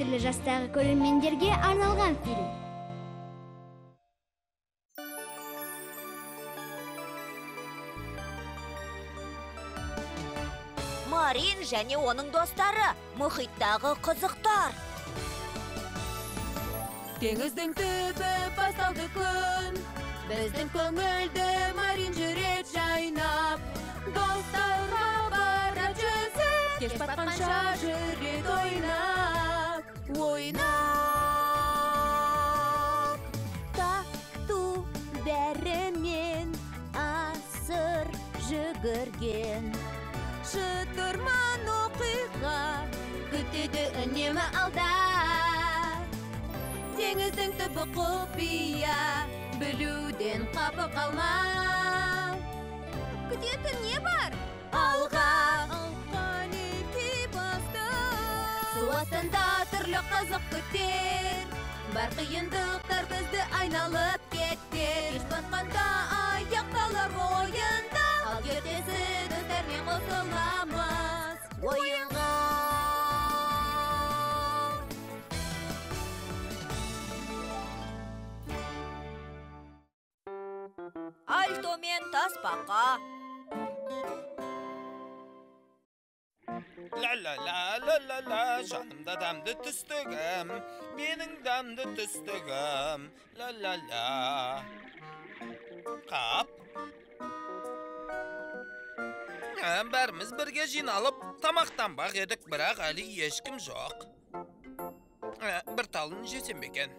Әртүрлі жастағы көрермендерге арналған фильм. Марин және оның достары, мұхиттағы қызықтар. Теңіздің түбі басталды күн, біздің көңілді Марин жүрек жайнап. Достарға барады жүзіп, кеш батқанша жүрек ойнап, ойнап. Тату бәрімен асыр жүгірген. Шытырман оқиға күтеді үнемі алда. Теңіздің түбі құпия, білуден қапы қалма. Күтетін не бар? Алға, алға неге басты? Су астында түрлі қызық күтер, бар қиындықтар бізді айналып кетер. Кеш батқанда аяқталар ойында, ал ертесі достармен қосыламыз ойынға. Альто мен тасбақа. Ла-ла-ла-ла-ла-ла, жанымда дәмді түстігім, менің дәмді түстігім. Ла-ла-ла. Қап. Бәріміз бірге жиналып тамақтанбақ едік, бірақ әлі ешкім жоқ. Бір талын жесем бе екен?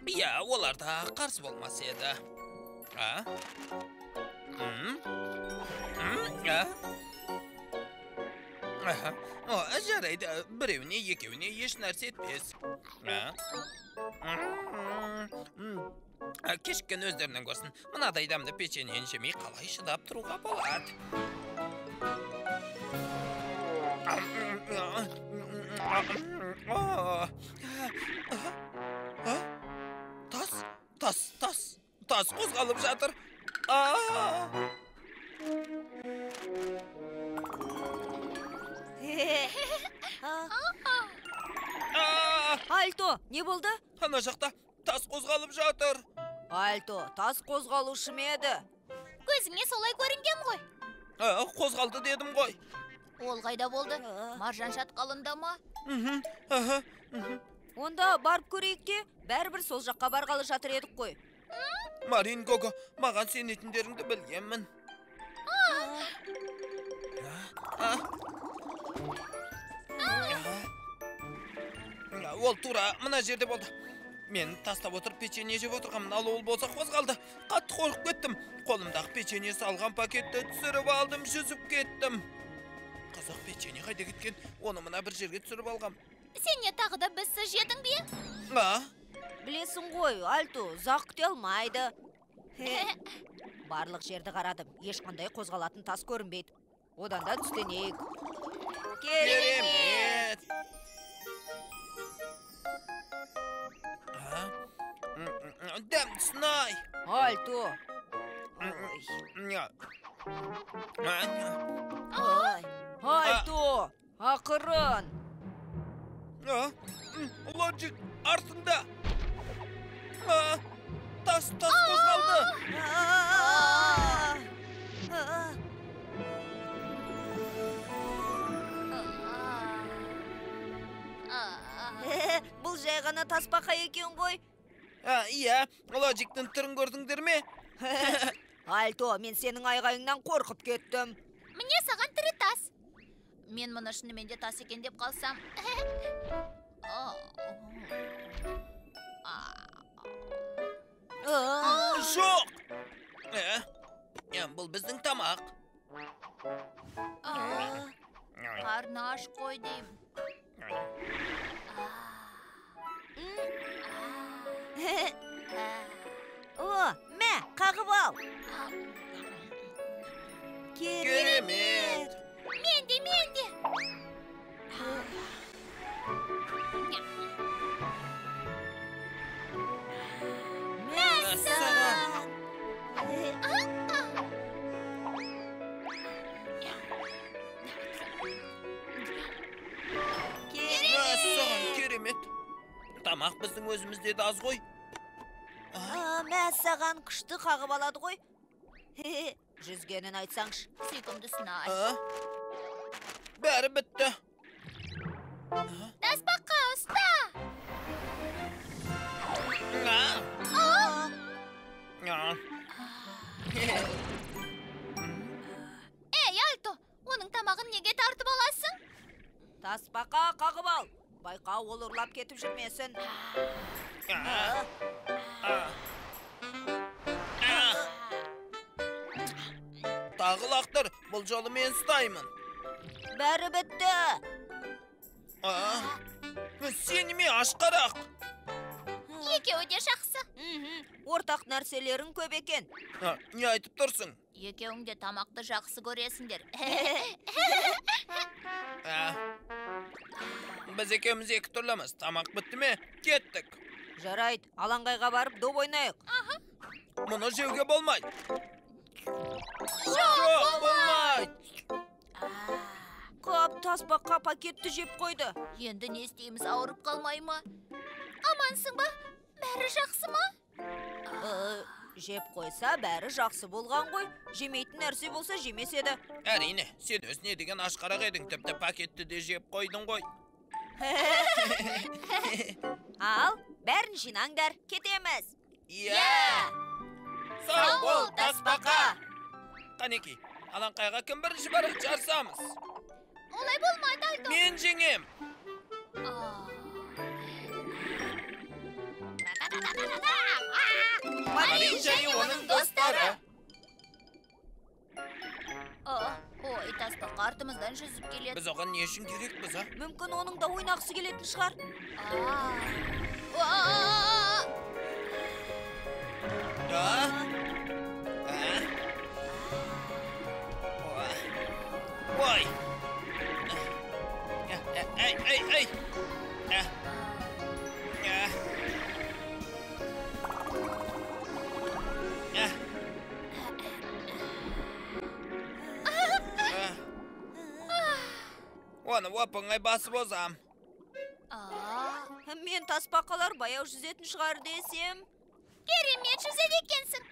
Иә, олар да қарсы болмас еді. А? А? О, жарайды, біреуіне, екеуіне еш нәрсе етпес. Кешіккен өздерінен көрсін. Мынадай дәмді печеньені жемей қалай шыдап тұруға болады? Тас, тас, тас, тас қозғалып жатыр. Альто, не болды? Ана жақта тас қозғалып жатыр. Альто, тас қозғалушы ма еді? Көзіңе солай көрінген ғой. Қозғалды дедім ғой. Ол қайда болды? Маржан шатқалында ма? Онда барып көрейік те, бәрібір сол жаққа барғалы жатыр едік қой. Марин, Гого, маған сенетіндеріңді білгенмін. Ол тура мына жерде болды. Мен тастап отырып печенье жеп отырғанмын, ал ол болса қозғалды. Қатты қорқып кеттім. Қолымдағы печенье салған пакетті түсіріп алдым, жүзіп кеттім. Қызық, печенье қайда кеткен? Оны мына бір жерге түсіріп алғам. Сен не тағы да бізсіз жедің бе? А? Білесің ғой, Альто ұзақ күте алмайды. Барлық жерді қарадым, ешқандай қозғалатын тас көрінбейді. Одан да түстенейік. Керемет! Дәмдісін-ай! Альто! Альто! Ақырын! Лоджик артында! Тас, тас қозғалды! Бұл жай ғана тасбақа екен ғой. Иә, Лоджиктің түрін көрдіңдер ме? Альто, мен сенің айғайыңнан қорқып кеттім. Міне саған тірі тас. Мен мұны шынымен де тас екен деп қалсам. Жоқ! Бұл біздің тамақ. Қарны аш қой деймін. О, мә, қағып ал. Керемет! Мен де, мен де. Мәссаған! Тамақ біздің өзімізде де аз ғой. Мәссаған, күшті қағып алады ғой. Жүзгенін айтсаңшы. Сүйкімдісін ай. Бәрі бітті. Тасбақа, ұста! Эй, Альто, оның тамағын неге тартып аласың? Тасбақа, қағып ал. Байқа, ол ұрлап кетіп жүрмесін. Тағы лақтыр, бұл жолы мен ұстаймын. Бәрі бітті. Сен неме ашқарақ? Екеуі де жақсы. Ортақ нәрселерің көп екен. Не айтып тұрсың? Екеуің де тамақты жақсы көресіңдер. Біз екеуміз екі түрліміз. Тамақ бітті ме? Кеттік. Жарайды, алаңқайға барып доп ойнайық. Мұны жеуге болмайды. Жоқ, болмайды. Қап, тасбақа пакетті жеп қойды. Енді не істейміз, ауырып қалмай ма? Амансың ба? Бәрі жақсы ма? Жеп қойса, бәрі жақсы болған ғой. Жемейтін нәрсе болса, жемес еді. Әрине, сен өзіне деген ашқарақ едің, тіпті пакетті де жеп қойдың ғой. Ал, бәрін жинаңдар, кетеміз. Иә! Сау бол, тасбақа! Қанеки, алаңқайға кім бірінші барады, жарысамыз. Олай болмайды, Альто. Мен жеңем. Марин және оның достары. Ой, тасбақа артымыздан жүзіп келеді. Біз оған не үшін керекпіз, а? Мүмкін оның да ойнағысы келетін шығар. Ой! Эй, эй, эй! Оны оп-оңай басып озам. Мен тасбақалар баяу жүзетін шығар десем. Керемет жүзеді екенсің.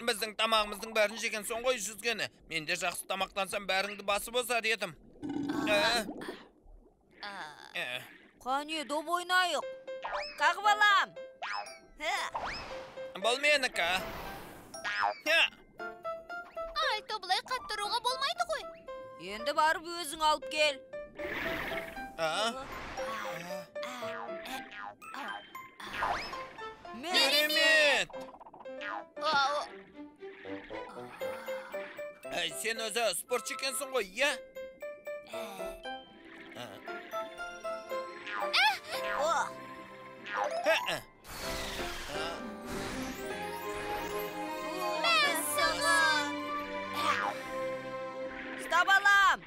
Біздің тамағымыздың бәрін жеген соң ғой жүзгені. Мен де жақсы тамақтансам бәріңді басып озар едім. Қане, доп ойнайық. Қағып алам. Бұл менікі. Альто, бұлай қатты ұруға болмайды ғой. Енді барып өзің алып кел. Керемет! Сен өзі спортшы екенсің ғой, иә? Мәссаған! Ұстап алам!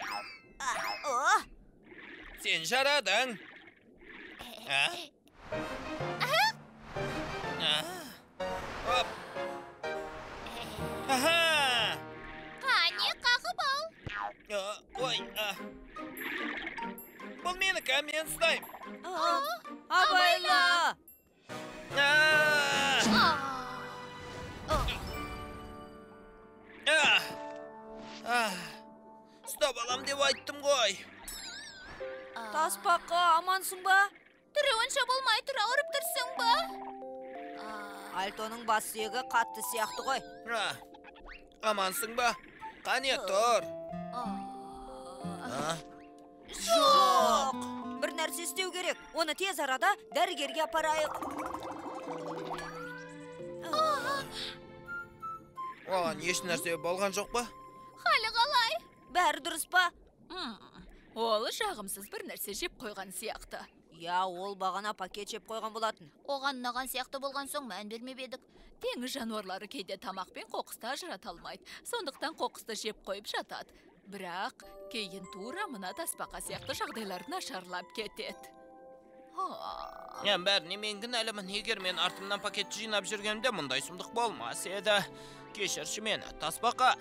Сен жарадың. Қане, қағып ал. Ой, бұл менікі, мен ұстаймын. Абайла! Ұстап алам деп айттым ғой. Тасбақа, амансың ба? Түрі онша болмай тұр, ауырып тұрсың ба? Альтоның бас сүйегі қатты сияқты ғой. Амансың ба? Қане тұр. Жоқ! Бір нәрсе істеу керек. Оны тез арада дәрігерге апарайық. Оған еш нәрсе болған жоқ па? Халі қалай? Бәрі дұрыс па? Ол жағымсыз бір нәрсе жеп қойған сияқты. Я, ол бағана пакет жеп қойған болатын. Оған ұнаған сияқты болған соң мән бермеп едік. Теңіз жануарлары кейде тамақ пен қоқысты ажырата алмайды. Сондықтан қоқысты жеп қойып жатады. Бірақ кейін тура мына тасбақа сияқты жағдайлар нашарлап кетеді. Бәріне мен кінәлімін. Егер мен артымнан пакет жинап жүргенімде мұндай сұмдық болмас еді. Кешірші мені, тасбақа.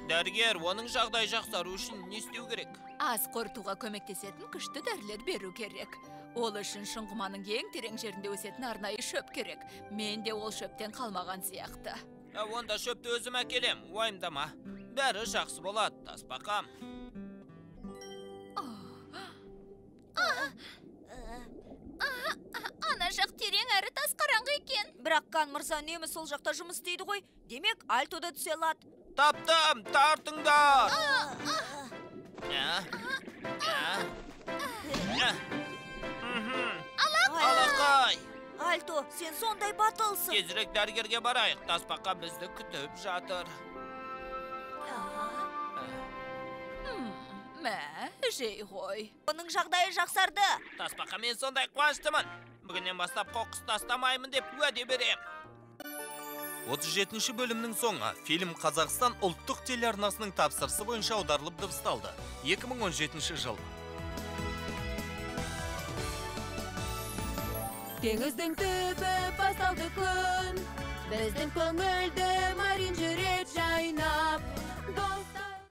Дәрігер, оның жағдайы жақсару үшін не істеу керек? Ас қорытуға көмектесетін күшті дәрілер беру керек. Ол үшін шұңғыманың ең терең жерінде өсетін арнайы шөп керек. Мен де ол шөптен қалмаған сияқты. Онда шөпті өзім әкелем, уайымдама. Бәрі жақсы болады, тасбақам. Ана жақ терең әрі тас қараңғы екен. Бірақ Кан мырза үнемі сол жақта жұмыс істейді ғой. Демек, Альто да түсе алады. Таптым, тартыңдар! Алақай! Альто, сен сондай батылсың. Тезірек дәрігерге барайық, тасбақа бізді күтіп жатыр. Мә, жей ғой. Оның жағдайы жақсарды. Тасбақа, мен сондай қуаныштымын. Бүгіннен бастап қоқыс тастамаймын деп уәде берем. 37-ші бөлімнің соңы. Фильм Қазақстан ұлттық телеарнасының тапсырысы бойынша аударылып дыбысталды. 2017 жыл. Теңіздің түбі басталды күн, біздің көңілді